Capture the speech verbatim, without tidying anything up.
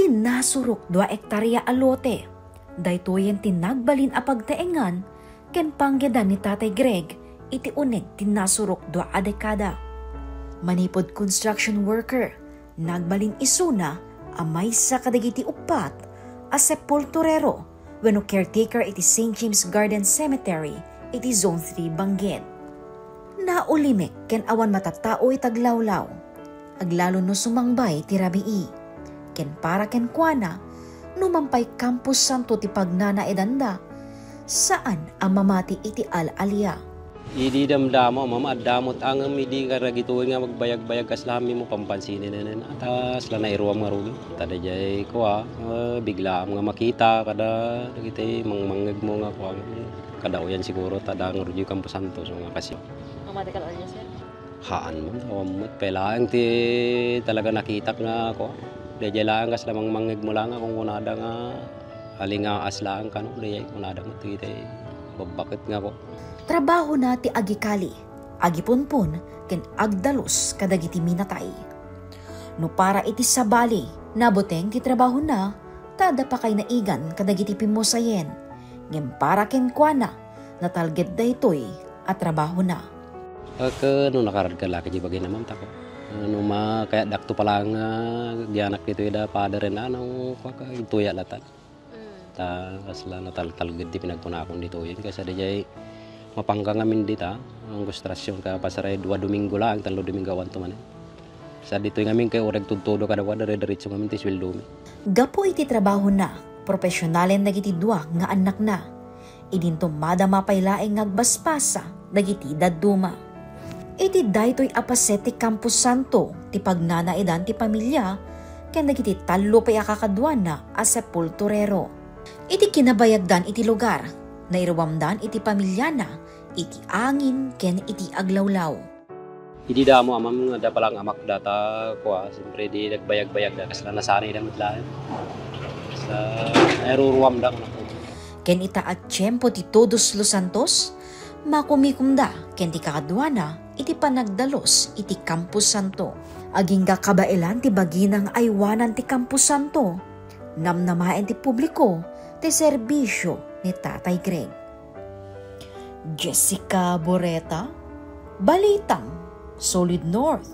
Nasurok dua ektaria a lote. Daytoyen ti nagbalin a pagtaengan ken panggedan ni Tatay Greg iti uneg ti nasurok dua a dekada. Manipud construction worker, nagbalin isuna a maysa kadagiti uppat a sepulturero wenno caretaker iti Saint James Garden Cemetery iti Zone three Benguet. Naulimek ken awan matatao iti aglawlaw, aglalo no sumangbay ti rabii. Ken para kenkuana, no man pay Campo Santo ti pagnanaedanda, saan a mamati iti al-alia. Idi damdamo, mama, adda met angem idi karagitoy nga magbayag-bayag kasla amin mo pampansinenen. Atas la nairuam nga rugi. Ta dayjay kua, eh, biglaam nga makita kada dagiti mangmangngegmo nga kua, kada uyan siguro ta da nga rugi Campo Santo, so nga kasi. Ang medical area, sir? Haan man, awan met. Kailangan ti talaga nakitak nga kua. Dayjay laeng kasla mangmangngegmo la nga kung kunada nga alingaas laeng kano, dayjay kunada met ti, ti babbaket nga kua. Trabahona ti agikali, agipunpon, ken agdalus kadagiti minatay. No para iti sabali, nabuteng ti trabahona, ta adda pakaynaigan kadagiti pimmusayen. Ngem para kenkuana, natalged daytoy a trabahona. Ket no nakararag ka la ket di bagay naman tako. No makayatdakto pala nga agyanak ditoy da Father and ano, kua ka, intuya latan. Ta kasla nataltalged ti pinagkunakon ditoyen, kaysa dayjay mapangka ngamin dita, ang gustrasyon ka pasaraya dua Domingo laeng, tallo Domingo awan to manen. Sa ditoy ngamin kay ureg tudtudo kadakuada, dire-diretso ngamin ti sweldomi. Gapu iti trabahona, profesionalen dagiti dua nga annakna. Idinto madama pay laeng nga agbaspasa dagiti dadduma. Iti daytoy a paset ti Campo Santo ti pagnanaedan ti pamilia ken dagiti tallo pay a kakaduana a sepulturero. Iti kinabayagdan iti lugar, nairuamdan iti pamiliana iti angin ken iti aglawlaw. Idi damo, amam, nga da palang amak data, kua, siyempre, di nagbayag-bayag da, kasla nasanay da met laeng. Kasla, nairuruam da, kunak. Ken ita a tiempo ti Todos los Santos, makumikom da ken ti kakaduana iti panagdalus iti Campo Santo. Agingga kabaelan ti bagina nga aywanan ti Campo Santo, namnamaen ti publiko ti serbisio ni Tatay Greg. Jessica Boreta, Balitang Solid North.